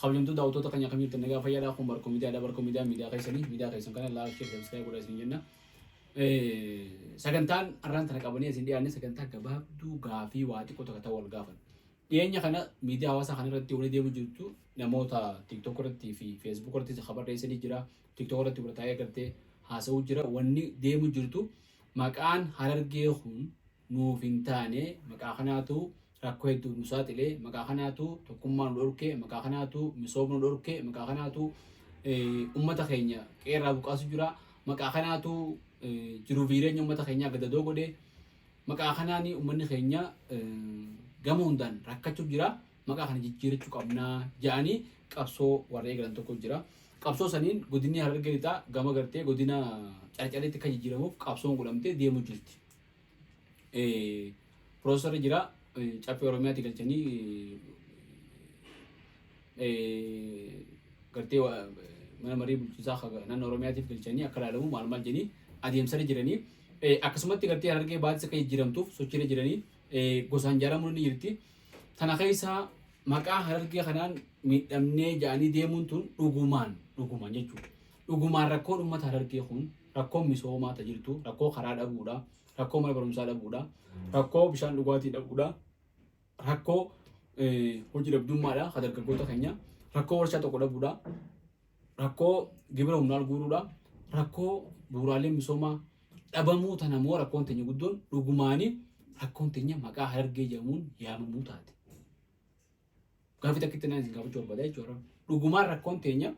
Kabajamtoota daawwattoota keenya, akkam jirtan? Nagaa fayyaadhaa? Kun Barkoo Miidiyaadha. Barkoo Miidiyaa miidiyaa keessanii, miidiyaa keessan kana like, share, subscribe godhaa isin jenna. Sagantaan har'aan tana qabanii isin dhiyaanne sagantaa gabaabduu gaafii waa xiqqoo takka ta'u wal gaafan. Dhiyeenya kana miidiyaa hawaasaa kana irratti wani deemu jirtu namoota TikTok irratti fi Facebook irratti kabarreessanii jira. TikTok irratti wal taa'ee gartee haasa'uu jira. Wanni deemu jirtu maqaan Harargee kun nuuf hin taane, maqaa kanaatu rakkoo hedduuf nu saaxile, maqaa kanaatu tokkummaa nu dhorke, maqaa kanaatu misooma nu dhorke, maqaa kanaatu ummata keenya qeerraa buqaasu jira, maqaa kanaatu jiruuf jireenya ummata keenyaa gadadoo godhe, maqaa kanaan ummanni keenya gama hundaan rakkachuuf jira, maqaa kana jijjiirachuu qabnaa jedhanii qabsoo warra eegalan tokko jira. Qabsoo saniin godinni Harargee Lixaa gama gartee godina Carcaritti akka jijjiiramuuf qabsoon godhamtee deemu jirti. Piroosesarri jira, Caffee Oromiyaatti galchanii gartee mana marii bulchiinsaa naannoo Oromiyaatiif galchanii akka ilaalamu maal maal jedhanii adeemsarra jiranii, akkasumatti gartee Harargee Baattis akka jijjiiramtuuf sochiirra jiranii, gosaan ijaaramuun ni jirti. Tana keessaa maqaa Harargee kanaan miidhamnee jedhanii deemuun tun dhugumaan dhugumaan jechuudha. Dhugumaan rakkoon uummata Harargee kun rakkoon misoomaa ta jirtu, rakkoo karaa dhabuudha, rakkoo mana barumsaa dhabuudha, rakkoo bishaan dhugaatii dhabuudha, rakkoo hojii dhabdummaadha ka dargaggoota keenya, rakkoo warshaa tokko dhabuudha, rakkoo gibira humnaan guuruudha, rakkoo bu'uuraalee misoomaa dhabamuu tana moo rakkoon teenya guddoon dhugumaanii rakkoon teenya maqaa Harargee jedhamuun yaamamuu taate? Gaaffii takkitti naan isin gaafachuu barbaada jechuudha. Dhugumaan rakkoon teenya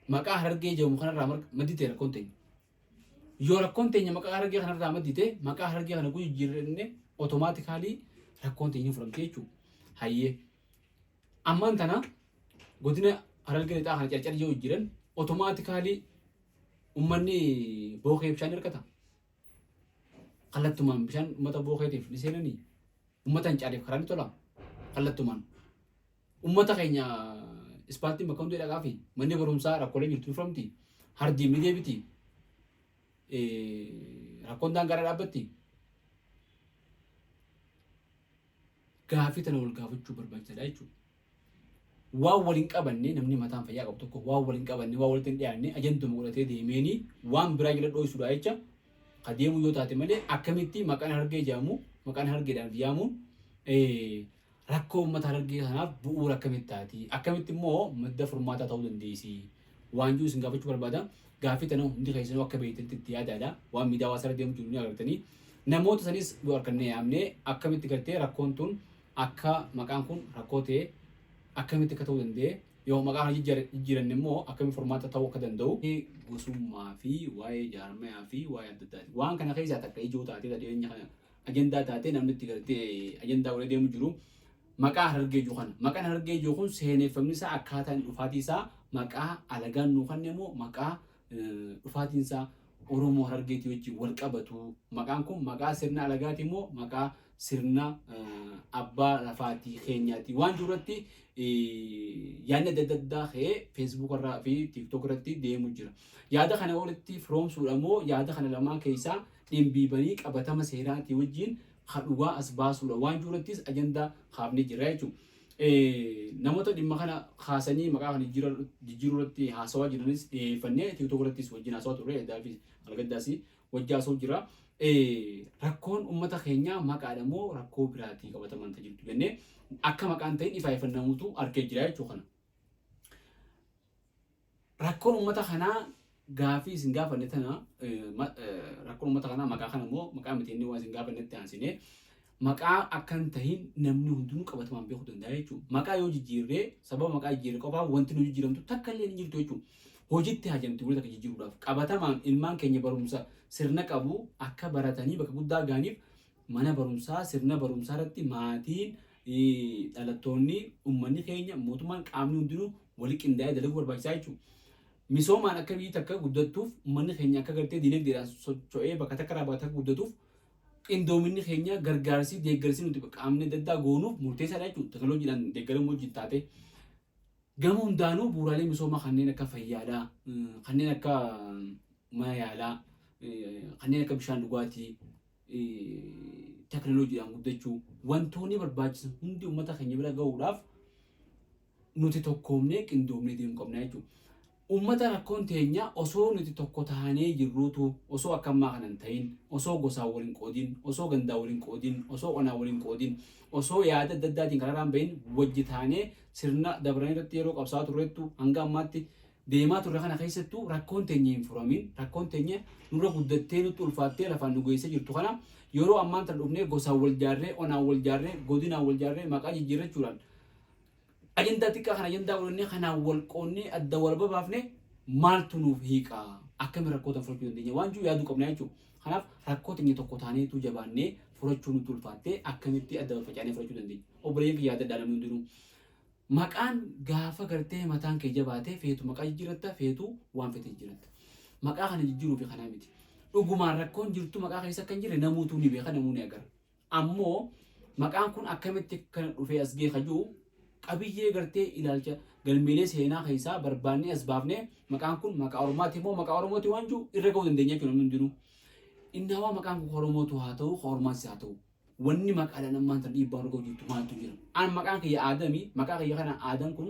maqaa Harargee jedhamu kanarraa maddite rakkoon teenya? Yoo rakkoon teenya maqaa Harargee kanarraa maddite, maqaa Harargee kana guyyuu jijjiirranne automatically rakkoon teenya furamte jechuudha. Hayyee. Ammaan tana godina Harargee Lixaa kana Carcar yoo jijjiiran automatically uummanni bookee bishaan argata. Kallattumaan bishaan uummata bookeetiif ni seenanii? Uummata hin caaleef karaa ni tola. Kallattumaan. Uummata keenya ispaaltiin bakka hundee dhaqaa fi manni barumsaa rakkoolee jirtu ni furamti. Hardiin ni deebiti. Rakkoon daangaarra dhaabbatti. Gaafii tana wal gaafachuu barbaachisaadha jechuudha. Waan wal hin qabanne, namni mataan fayyaa qabu tokko waan wal hin qabanne, waan walitti hin dhiyaanne ajanduma godhatee deemeeni waan biraa jala dho'isuudha jecha ka deemu yoo taate malee, akkamitti maqaan Harargee jedhamu, maqaan Harargeedhaan yaamuun rakkoo uummata Harargee kanaaf bu'uura akkamitti taati, akkamitti immoo madda furmaataa ta'uu dandeessi waan jiru isin gaafachuu barbaada. Gaaffii tana hundi keessanuu akka beektanitti itti yaadaadha. Waan miidiyaa hawaasaa irra deemu jiru ni agartanii. Namoota sanis yoo harkannee yaamnee akkamitti gartee rakkoon tun akka maqaan kun rakkoo ta'e akkamitti akka ta'uu danda'e, yoo maqaa kana jijjiiranne immoo akkamitti furmaata ta'uu akka danda'u, gosummaa fi waa'ee jaarmayaa fi waa'ee adda addaati. Waan kana keessaa takka ijoo taatee dhiyeenya kana ajandaa taatee namni itti gartee ajandaa godhee deemu jiru maqaa Harargee jiru kana. Maqaan Harargee jiru kun seeneffamni isaa, akkaataan dhufaatii isaa, maqaa alagaan nuu kenne moo maqaa dhufaatiin isaa Oromoo Harargeetii wajjin wal qabatu? Maqaan kun maqaa sirna alagaati moo maqaa sirna abbaa lafaatii keenyaati? Waan jiru irratti yaadni adda addaa ka'ee Facebook irraa fi TikTok irratti deemu jira. Yaada kana walitti firoomsuudha moo yaada kana lamaan keessaa dhimbiibanii qabatama seeraatii wajjin ka dhugaa as baasuudha? Waan jiru irrattis ajandaa kaafnee jira jechuudha. Namoota dhimma kana kaasanii maqaa kana jijjiiruu irratti haasawaa jiranis dhiyeeffannee TikTok irrattis wajjin haasawaa turre, Edaa fi Algaddaas wajjin haasawuu jira. Rakkoon uummata keenyaa maqaadha moo rakkoo biraatii qabataman jirtu jennee akka maqaan ta'in ifaa ifannamuutu argee jira jechuu kana. Rakkoon uummata kanaa gaafii isin gaafanne tana, rakkoon uummata kanaa maqaa kana immoo maqaa miti inni waan isin gaafannetti aansinee maqaa akka hin tahin namni hundinuu qabatamaan beekuu danda'a jechuudha. Maqaa yoo jijjiirree, sababa maqaa jijjiirre qofaaf wanti nu jijjiiramtu takka illee hin jirtu jechuudha. Hojiitti hajamti wanta takka jijjiiruudhaaf. Qabatamaan ilmaan keenya barumsa sirna qabu akka baratanii bakka guddaa ga'aniif mana barumsaa, sirna barumsaa irratti maatiin, dhalattoonni, uummanni keenya, mootummaan, qaamni hundinuu wali qindaa'ee dalaguu barbaachisaa jechuudha. Misoomaan akka biyyi takka guddattuuf, uummanni keenya akka gartee dinagdeedhaan socho'ee bakka takka irraa bakka takka guddatuuf qindoominni keenya, gargaarsi, deeggarsi nuti qaamni adda addaa goonuuf murteessaadha jechuudha. Teekinooloojiidhaan deeggaramuu wajjin taate. Gama hundaanuu bu'uuraalee misoomaa kanneen akka fayyaadhaa, kanneen akka mana yaalaa, kanneen akka bishaan dhugaatii, teekinooloojiidhaan guddachuu, wantoonni barbaachisan hundi uummata keenya bira gahuudhaaf Nuti tokkoomnee qindoomnee deemuu qabna jechuudha. Ummata rakkoon teenya osoo nuti tokko taanee jirruutu, osoo akka ammaa kana hin ta'in, osoo gosaan wal hin qoodin, osoo gandaan wal hin qoodin, osoo onaan wal hin qoodin, osoo yaada adda addaatiin kararraa hin bahin wajji taanee sirna dabran irratti yeroo qabsaa'aa turrettu hanga ammaatti deemaa turre kana keessattuu rakkoon teenya hin furamin, rakkoon teenya nurra guddattee nutti ulfaattee lafaan nu geessee jirtu kana yeroo ammaan tana dhufnee gosaan wal jaarree, onaan wal jaarree, godinaan wal jaarree maqaa jijjiirrachuudhaan ajandaa xiqqaa kana ajandaa godhannee kanaan wal qoonnee adda wal babaafne maaltu nuuf hiiqa, akkami rakkoo tan furachuu dandeenya waan jiru yaaduu qabna jechuudha. Kanaaf rakkoo teenya tokko taaneetu jabaannee furachuu nutti ulfaattee akkamitti adda wal facaanee furachuu dandeenya? Obboleeyyan kiyya, yaadadhaa namni hundinuu. Maqaan gaafa gartee mataan kee jabaatee feetu maqaa jijjiirratta, feetu waan feete jijjiirratta. Maqaa kana jijjiiruu fi kanaa miti. Dhugumaan rakkoon jirtu maqaa keessa akka hin jirre namuutuu ni beeka, namuu ni agara. Ammoo maqaan kun akkamitti akkana dhufee as ga'e ka jiru qabiyyee gartee ilaalcha galmeelee seenaa keessaa barbaannee as baafnee maqaan kun maqaa Ormaati moo maqaa Oromooti waan jiru irra ga'uu dandeenya jechuudha namni hundinuu. Inni hawaa maqaan kun Oromootu haa ta'u, Ormaas haa ta'u. Wanni maqaadhaan ammaan tan dhiibbaan argau jirtu maaltu jira? An maqaan kiyya Aadami, maqaa kiyya kana Aadam kun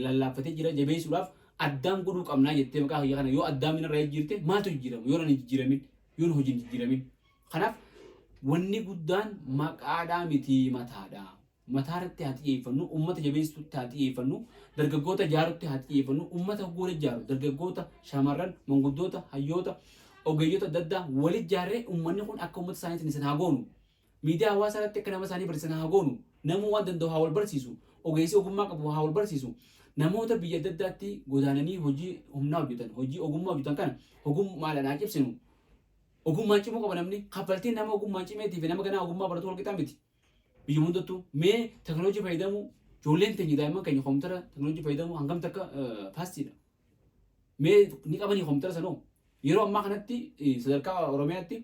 lallaaffatee jira, jabeessuudhaaf Addaam godhuu qabnaa jettee maqaa kiyya kana yoo Addaamin irraa jijjiirte maaltu jijjiirama? Yoo nan hin jijjiiramin, yoo hojiin jijjiiramin. Kanaaf wanni guddaan maqaadhaa miti, mataadha. Mataa irratti haa xiyyeeffannu, uummata jabeessuutti haa xiyyeeffannu, dargaggoota ijaaruutti haa xiyyeeffannu, uummata hogguu ijaaru, dargaggoota, shamarran, manguddoota, hayyoota, ogeeyyota adda addaa wal ijaarree uummanni kun akka uummata isaaniitiin isin haa goonu. Miidiyaa hawaasaa irratti akka nama isaanii barsiisan haa goonu. Namuu waan danda'u haa wal barsiisu. Ogeessi ogummaa qabu haa wal barsiisu. Namoota biyya adda addaatti godaananii hojii humnaa hojjetan, hojii ogummaa hojjetan kana ogummaadhaan haa cimsinu. Ogummaan cimuu qaba namni. Kaffaltiin nama ogummaan cimeetii fi nama ganaa ogummaa baratu wal qixaa miti. Biyya hundattuu mee teknooloojii fayyadamuu ijoolleen teenya, daa'imman keenya koompitara teknooloojii fayyadamuu hangam takka faastiidha? Mee ni qabanii koompitara sanoo? Yeroo ammaa kanatti sadarkaa Oromiyaatti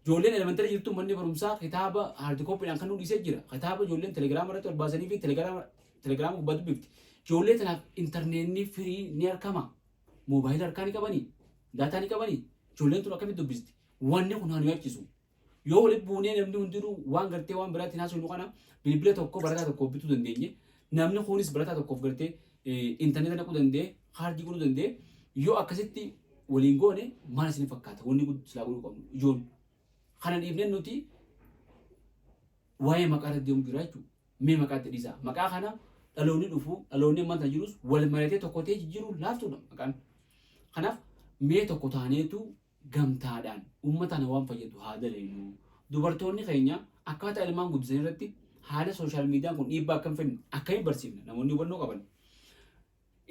ijoolleen elementary jirtu manni barumsaa kitaaba hard copydhaan kan nu dhiisee jira. Kitaaba ijoolleen telegiraama irratti ol baasanii fi telegiraama gubbaa dubbifti. Ijoollee tanaaf intarneetni firii ni argama. Moobaayila harkaa ni qabanii? Daataa ni qabanii? Ijoolleen tun akkamitti dubbisti? Wanni kun haa nu yaachisu. Yoo walitti buunee namni hundinuu waan gartee waan biraatiin haasofnu kana bilbila tokko barataa tokkoof bituu dandeenye, namni kunis barataa tokkoof gartee intarneeta naquu danda'e, kaardii godhuu danda'e, yoo akkasitti waliin goone maal isin fakkaata? Wanni silaa godhuu qabnu ijoon kana dhiifnee nuti waa'ee maqaa irratti deemu jira jechuudha. Mee maqaa itti dhiisaa. Maqaa kana dhaloonni dhufu, dhaloonni ammaan tana jirus wal maratee tokko ta'ee jijjiiruun laaftuudha maqaan. Kanaaf mee tokko taaneetu gamtaadhaan uummata kana waan fayyadu haa dalagnu. Dubartoonni keenya akkaataa ilmaan guddisan irratti haala social miidiyaan kun dhiibbaa akka hin fidne akkamiin barsiifna, namoonni hubannoo qaban?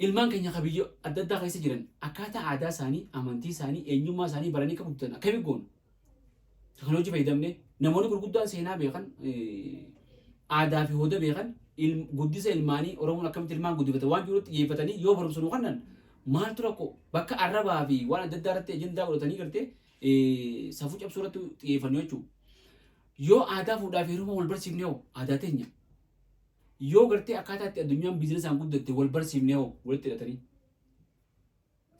Ilmaan keenya kan biyya adda addaa keessa jiran akkaataa aadaa isaanii, amantii isaanii, eenyummaa isaanii baranii akka guddatan akkamiin goona? Teknooloojii fayyadamnee namoonni gurguddaan seenaa beekan, aadaa fi hooda beekan, guddisa ilmaanii Oromoon akkamitti ilmaan guddifata waan jirutti xiyyeeffatanii yoo barumsa nu kennan maaltu rakkoo? Bakka arrabaa fi waan adda addaa irratti ajandaa godhatanii gartee safuu cabsuu irratti xiyyeeffannu jechuudha. Yoo aadaa fuudhaa fi heeruma wal barsiifne hoo, aadaa teenya? Yoo gartee akkaataa itti addunyaan biizinasaan guddatte wal barsiifne hoo, walitti hidhatanii?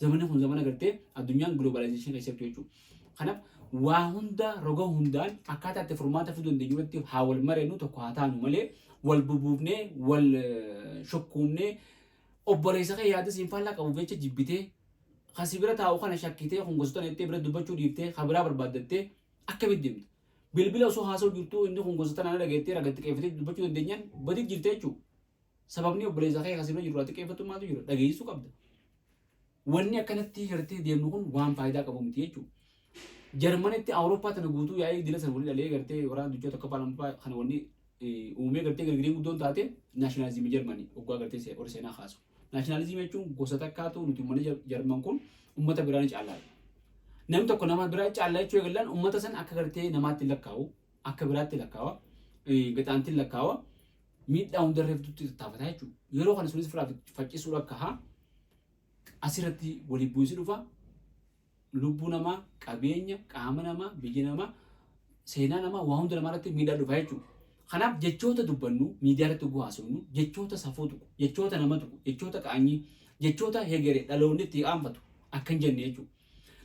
Zamanni kun zamana gartee addunyaan globalization keessatti jechuudha. Kanaaf waa hunda roga hundaan akkaataa itti furmaata fiduu dandeenyu irratti haa wal mareennu, tokko haa taanu malee wal bubuufnee wal shukkuumnee obboleessa kee yaada siin faallaa qabuuf jecha jibbitee kan si bira taa'u kana shakkitee kun gosoota jettee bira dubbachuu dhiiftee kan biraa barbaaddattee akkamitti deemta? Bilbila osoo haasa'u jirtuu inni kun gosoota nana dhageettee ragatti qeeffatee dubbachuu dandeenyaan badii jirte jechuudha. Sababni obboleessa kee kan si bira jiru irraa xiqqeeffattu maaltu jira? Dhageessisuu qabda. Wanni akkanatti gartee deemnu kun waan faayidaa qabu miti jechuudha. Jarmanitti Awurooppaa tana guutuu yaa'ii dila sana walii dhalee gartee waraana duchoo tokkoffaa lammaffaa kana wanni uumee gartee gargariin guddoon taate naashinaalizimii Jarmanii waggaa gartee warri seenaa kaasu. Naashinaalizimii jechuun gosa takkaatu nuti uummanni Jarman kun uummata biraa ni caallaa. Namni tokko nama biraa caallaa jechuu eegallaan uummata san akka gartee namaatti lakkaa'u, akka biraatti lakkaawa, gaxaantiin lakkaawa, miidhaa hundarra fiddutti tattaafata jechuudha. Yeroo kana sunis firaa faccisuudha akka haa asirratti walii bu'insi dhufa. Lubbuu namaa, qabeenya, qaama namaa, biyya namaa, seenaa namaa, waa hunda namaa irratti miidhaa dhufa jechuudha. Kanaaf jechoota dubbannu, miidiyaa irratti oguu haasofnu, jechoota safuu tuqu, jechoota nama tuqu, jechoota qaanyii, jechoota hegere dhaloonni itti qaanfatu akka hin jenne jechuudha.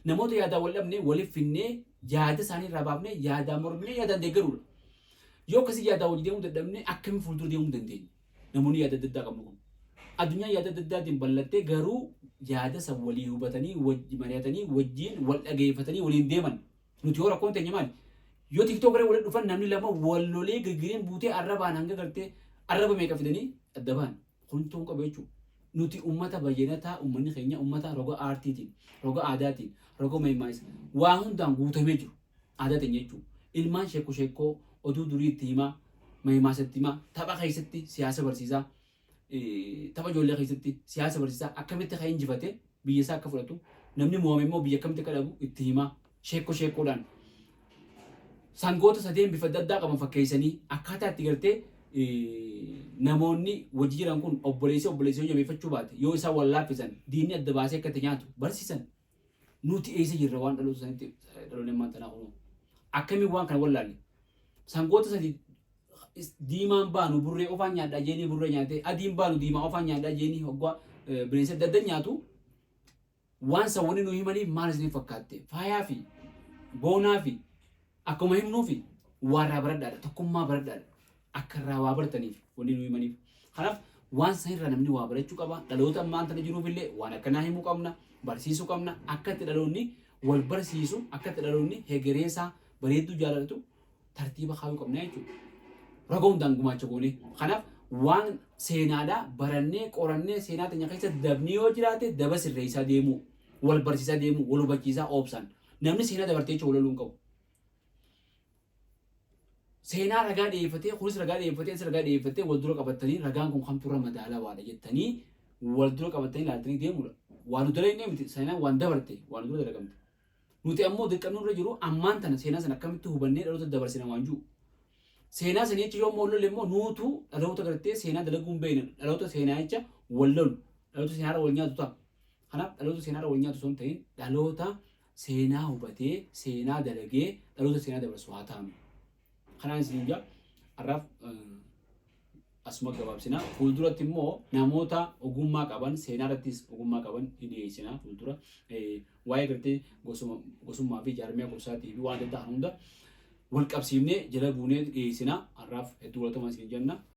Namoota yaadaan wal dhabne waliif finnee yaada isaanii irraa baafnee yaadaan morminee yaadaan deeggaruudha. Yoo akkasii yaadaan wajji deemuu dadhabne akkamiin fuuldura deemuu dandeenya? Namoonni yaada adda addaa qabnu kun. Addunyaan yaada adda addaatiin bal'attee garuu yaada san walii hubatanii wajji mari'atanii wajjiin wal dhageeffatanii waliin deeman. Nuti yoo rakkoon teenya maali? Yoo TikTok irra walitti dhufan namni lama wal lolee girgiriin buutee arrabaan hanga gartee arraba meeqa fidanii adda bahan. Kun ta'uu qabu jechuudha. Nuti ummata bayyanataa, ummanni keenya ummata roga aartiitiin, roga aadaatiin, roga meemmaayisa waa hundaan guutamee jiru. Aadaa teenya jechuudha. Ilmaan sheekko sheekkoo oduu durii itti himaa, meemmaasa itti himaa, tapha keessatti siyaasa barsiisaa, tapha ijoollee keessatti siyaasa barsiisaa, akkamitti akka injifate biyya isaa akka fudhatu, namni mo'ame immoo biyya akkamitti akka dhabu itti himaa, sheekko sheekkoodhaan sangoota sadeen bifa adda addaa qaban fakkeessanii akkaataa itti gartee namoonni wajji jiran kun obboleessi obboleessi yoo jabeeffachuu baate, yoo isaan wal laaffisan diinni adda baasee akka itti nyaatu barsiisan. Nuti eessa jirra? Waan dhaloota sanitti dhaloonni ammaan tanaa kunoo akkamiin waan kana wallaalle? Sangoota sadi, diimaan baanu burree qofaan nyaadhaa jeenii burree nyaatee, adiin baanu diimaa qofaan nyaadhaa jeenii hoggaa bineensa adda adda nyaatu. Waan san wanni nu himaniif maal isin fakkaatte? Faayaa fi boonaa fi akkuma himnuu fi waarraa baradhaadha, tokkummaa baradhaadha, akka irraa waa barataniif wanni nu himaniif. Kanaaf waan san irraa namni waa barachuu qaba. Dhaloota ammaan tana jiruuf illee waan akkanaa himuu qabna, barsiisuu qabna. Akka itti dhaloonni wal barsiisu, akka itti dhaloonni hegereesaa bareedduu jaalatu tartiiba kaayuu qabna jechuudha. Raga hundaan gumaacha goonee. Kanaaf waan seenaadhaa barannee qorannee seenaa teenya keessa dabni yoo jiraate daba sirreessaa deemuu, wal barsiisaa deemuu, wal hubachiisaa oobsaan. Namni seenaa dabartee jechuun wal loluu hin qabu. Seenaa ragaa dhiyeeffatee, kunis ragaa dhiyeeffatee, as ragaa dhiyeeffatee wal dura qabatanii ragaan kun kamtu irra madaalawaadha jettanii wal dura qabatanii ilaaltanii deemuudha. Waan nu dalagne miti, seenaan waan dabarte, waan nu dura dalagamte. Nuti ammoo dirqamni nurra jiru ammaan tana seenaa sana akkamitti hubannee dhaloota dabarsina waan jiru. Seenaa sanii jecha yoo ammoo wal lolle immoo nuutu dhaloota gartee seenaa dalaguu hin beekne, dhaloota seenaa jecha wal lolu, dhaloota seenaarra wal nyaatu ta'a. Kanaaf dhaloota seenaarra wal nyaatu osoo hin ta'in dhaloota seenaa hubatee, seenaa dalagee, dhaloota seenaa dabarsu haa taanu. Kanaan isin jaa har'aaf asuma gabaabsina. Fuulduratti immoo namoota ogummaa qaban, seenaa irrattis ogummaa qaban ni dhiyeessina fuuldura. Waa'ee gartee gosummaa fi jaarmiyaa gosaatii fi waan adda addaa kan hunda wal qabsiifnee jala buunee dhiyeessina. Har'aaf hedduu galatoomaa isin jenna.